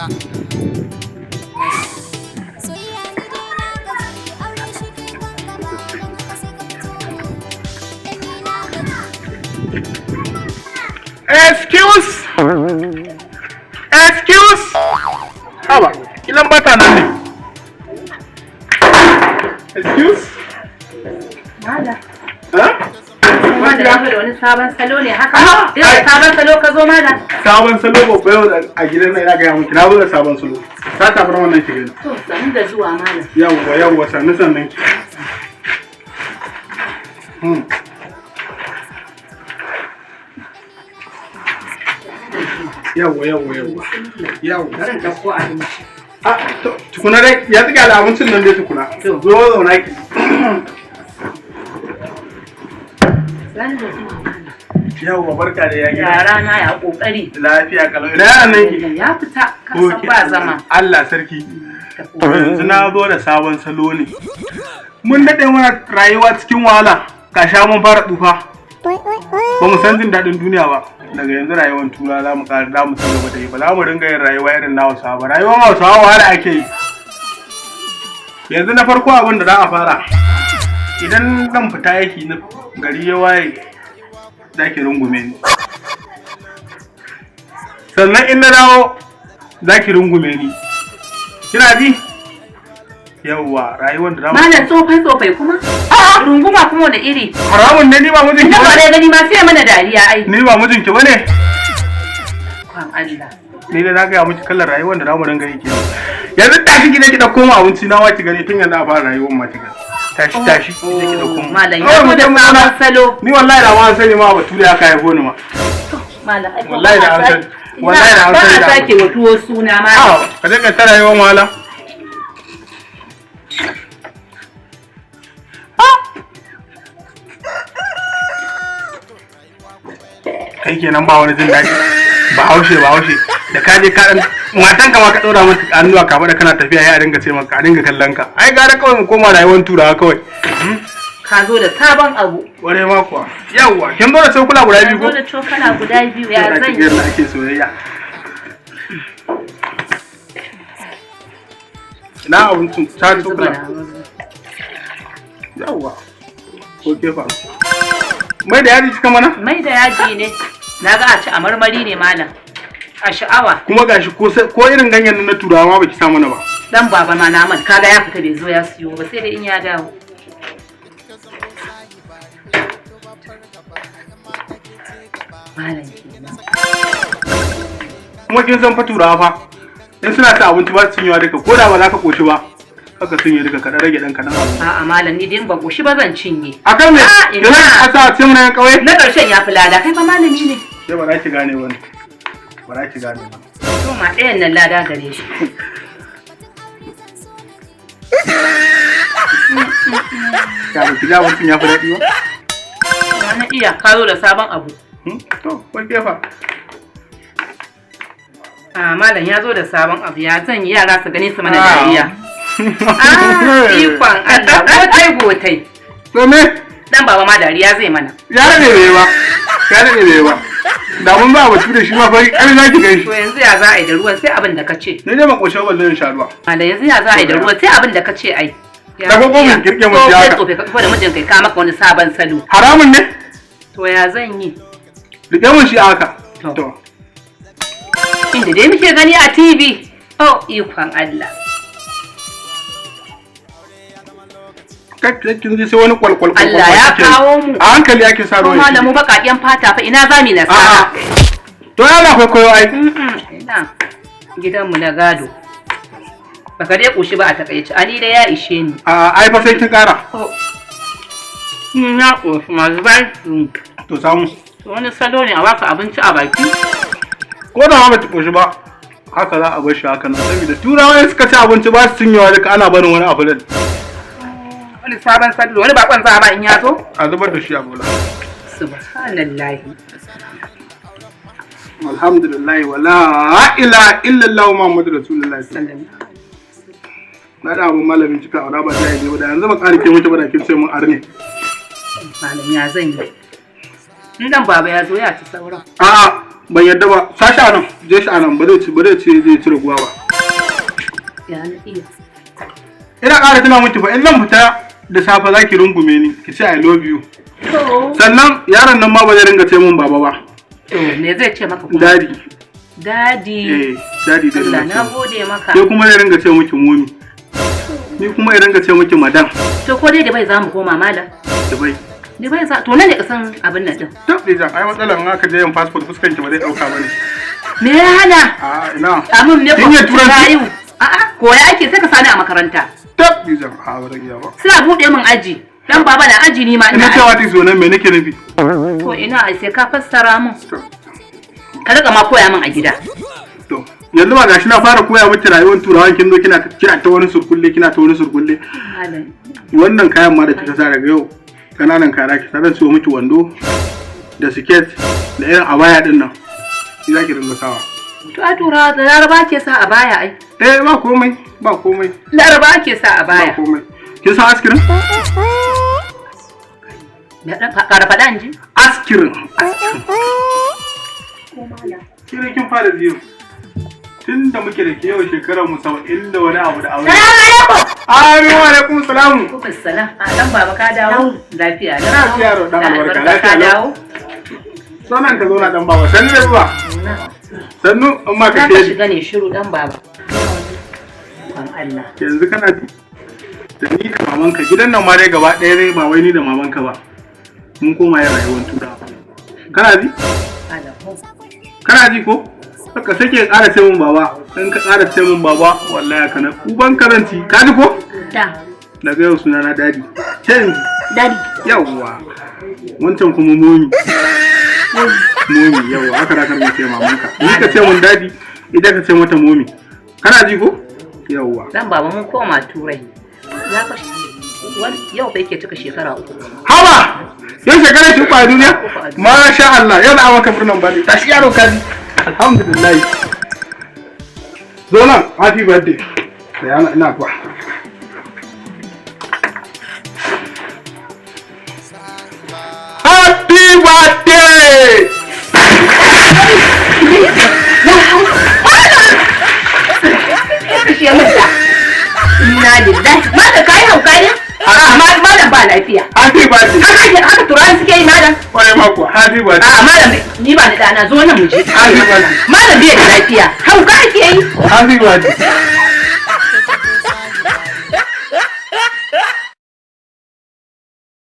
Ka. Soyayya ni dai na gaji, aure shi ke kan gaba, don haka sai ka fito mu. Dan ni na gaji. Excuse! Excuse! Haba, kilan bata nan ne. Excuse? Mala. Huh? Mala ya zo da wani sabon salo ne haka. Ah, Yau da sabon salo ka zo, Mala. Sabon salo babba yau a gidan nan, ina gaya miki na zo da sabon salo. Ta tafi wannan ki gani. To, sanu da zuwa, Mala. Yawwa yawwa, sannu sannan ki. Yawwa yawwa yawwa. Yawwa. Bari in ɗauko abinci. Ah, to, tukuna dai ya tsiga da abincin nan dai tukuna. To. Zo zauna ki. Sanu da zuwa, Mala. Yawwa, barka da ya gida. Yara na ya kokari. Lafiya kalau. Ina yaran nan ki? Ya fita, ka san ba zama. Allah sarki. Yanzu na zo da sabon salo ne. Mun daɗe muna rayuwa cikin wahala. Ka sha mun fara tsufa. Ba mu san jin daɗin duniya ba. Daga yanzu rayuwar tura za mu ƙara za mu ci gaba da yi. Ba za mu ringa yin rayuwa irin na Hausawa ba. Rayuwar Hausawa wahala ake yi. Yanzu na farko abin da za a fara. Idan zan fita aiki na gari ya waye, za ki rungume ni. Sannan in na dawo za ki rungume ni. Kina ji? Yawwa, rayuwar da za mu Malam, tsofai tsofai kuma? Runguma kuma wani iri? Haramun ne, ni ba mijinki Ina ba bane. dai gani ma sai mana dariya ai. Ni ba mijinki bane. Kwan Allah. Ni dai na gaya miki kalar rayuwar da zamu ringa yi kenan. Yanzu tashi ki je ki dauko mu abinci na wa ki gani tun yanzu a fara rayuwar ma ki gani. Tashi tashi ki je ki dauko mu. Malam ya Kawai zo mu da je mu sabon zauna. salo. Ni wallahi da ma an sani ma bature aka haifo ni ma. Malam ai Wallahi da an sani. Wallahi da an ba sani a da. sake wa tuwo suna, malam. Ah, ka je ka ta rayuwar wahala. Kai kenan ba wani jin daɗi. Bahaushe bahaushe da ka je ka dan matan ka ma ka ɗora mata hannu a kafaɗa kana tafiya, ya dinga ce maka a dinga kallon ka. Ai gara kawai mu koma rayuwar turawa kawai. Ka zo da sabon abu. Ware ma kuwa. Yawwa, kin zo da cokula guda Ka biyu ko? zo da cokala guda biyu, ya Yau zan ki yi. ga yadda ake soyayya. Ina abincin ta Zuba cokula. na ruwa. Yawwa. Ko kefa. Mai da yaji cika mana? Mai da yaji ne. Na ga a ci a marmari ne, malam. A sha'awa. Kuma gashi ko ko irin ganyen nan na turawa ma baki sa mana ba. Dan baba ma naman kaga ya fita bai zo ya siyo ba, sai dai in ya dawo. Malam kenan. Kuma kin san fa turawa fa in suna ci abinci ba su cinyewa duka, ko da ba za ka koshi ba. Haka cinye duka, kaɗan rage ɗan kaɗan abinci. A'a malam, ni dai in ban koshi ba zan cinye. Akan me? Ah, ina. Yanzu a sa a ce mana yan ƙauye? Na ƙarshen ya fi lada, kai fa malami ne. Sai ba za ki gane ba ne. Ba za ki gane ba. To ma ɗayan nan lada gare shi. Ya ba ki ji abincin ya fi daɗi ba? Na iya ka zo da sabon abu. Hmm? To, ko kefa. A malam ya zo da sabon abu, ya zan yi yara su gani su mana dariya. Ah, ikon Allah, gotai gotai. To me? Dan baba ma dariya zai mana. Ya rage bai ba. Ya rage bai ba. Da mun ba bature shi ma fari ƙarfi za ki gan shi. To yanzu ya za a yi da ruwan, sai abin da ka ce. Ni dai ban ƙoshi ba, balle in sha ruwa. Malam, yanzu ya za a yi da ruwan, sai abin da ka ce ai. Ya Da gwaggo mun kirke mu Tsofe siya haka. tsofe ka tsufa da mijin kai ka maka wani sabon salo. Haramun ne? To ya zan yi? Rike mun shi a haka. To. To. Inda dai muke gani a TV. Oh, ikon Allah. Kai kin ji sai wani kwalkwal kwalkwal Allah ya kike yi. kawo mu. A hankali ake sa Ko ruwan. malamu baƙaƙen fata fa ina za mu yi nasara? A'a. To yana kwaikwayo ai. Ina gidanmu na gado. Baka dai ƙoshi ba a takaice, ani dai ya ishe ni. A ai fa sai kin ƙara. Na ƙoshi masu bai. To samu. Wani salo ne a baka abinci a baki? Ko da ma baki ƙoshi ba. Haka za a bar shi haka nan saboda turawa in suka ci abinci ba su cinyewa duka, ana barin wani abu nan. Wani sabon salo, wani bakon za a ba in ya zo? A zubar da shi a bola. Subhanallahi. Alhamdulillah wala ilaha illallah Muhammadu Rasulullahi. Sallallahu. Na da abun malamin cika aura ba ta yi ba da yanzu ba ƙara ke muke ba da kin ce mun arne. Malam ya zan yi. In dan baba ya zo ya ci sauran. A'a, Ban yadda ba. Sashi a nan, je shi a nan, ba zai ci zai ci raguwa ba. Ya na iya. Ina ƙara tuna miki fa, in zan fita da safe za ki rungume ni ki ce "I love you". To. Sannan yaron nan ma ba zai ringa ce mun baba ba. To, me zai ce maka kuma? Daddy. Daddy. Eh, daddy zai Allah ringa na ce mun. gode maka. Ke kuma zai ringa ce miki mommy, ni kuma ya ringa ce miki madam. To, ko dai da bai za mu koma, malam? Dubai. Dubai za to nan ne kasan abin nan din. Tab da ai matsalar in aka je yin passport, fuskan ki ba zai dauka bane. Me ya hana? A ina. Amin ne. Kin iya Turanci? Rayu. A'a, koya ake, sai ka sani a makaranta. Tab da a ba zan iya ba. Suna buɗe min aji. Dan baba na aji, ni ma Ina ina cewa ti zo nan, me nake nufi? aji. To ina ai sai ka fassara min. To. Ka riƙa ma koya min a gida. To yanzu ba gashi na fara koya miki rayuwar Turawan, kin zo kina ta wani surkulle, kina ta wani surkulle. Malam. Wannan kayan ma da kika sa, daga yau kananan kaya ki sa. Zan siyo miki wando da siket da irin abaya din nan, shi zaki dinga sawa. To a Turawa da Laraba ke sa a baya ai. Eh, ba komai, ba komai. Laraba ke sa a Ba baya. komai. Kin san askirin? Me dan ƙara faɗa in ji? Askirin. Kina kin fara biyu tun da muke da ke, yau shekarar mu 70 da wani abu da aure. Salamu alaikum. Amin, wa alaikum salamu. Alaikum salam. A dan baba, ka dawo? Lafiya lau. Lafiya lau, dan albarka, Ka lafiya lau. dawo? Sanan ka zauna, dan baba. Sannu da zuwa. Sannu, amma ka Za ka ke shiga ne shiru, dan baba. Kan Allah. Yanzu kana ji da ni da mamanka gidan nan ma dai gaba ɗaya dai, ba wai ni da mamanka ba, mun koma yin rayuwar Turawa. Kana ji? Malam. Kana ji ko? Ka sake ka ƙara ce mun baba. In ka ƙara ce mun baba, wallahi kana uban karanci. Ka ji ko? Da. Daga yau sunana daddy. Change. Daddy. Yawwa, wancan kuma mommy. Mommy, yawwa, haka da ka ce mamanka. Ni ka ce mun daddy, idan ka ce mata mommy. Kana ji ko? Yawwa. Dan baba, mun koma Turai. Ya fa wani yau fa yake cika shekara 3. Hawa! Yau shekara shi 3 a duniya? Masha Allah, yau na maka murnan bane. Tashi yaro, ka ji. Alhamdulillah. Zo nan, happy birthday. Da yana ina kuwa. Happy birthday! Kashe mata. Inna lillahi. Malam, kai hauka ne? A'a, malam ba lafiya. Happy birthday! Haka ake, haka Turawa suke yi, malam? Kwarai ma kuwa, happy birthday. A'a malam, ni ba ni dana, zo nan mu je. Happy birthday. Malam bai da lafiya. Hauka ake yi. Happy birthday.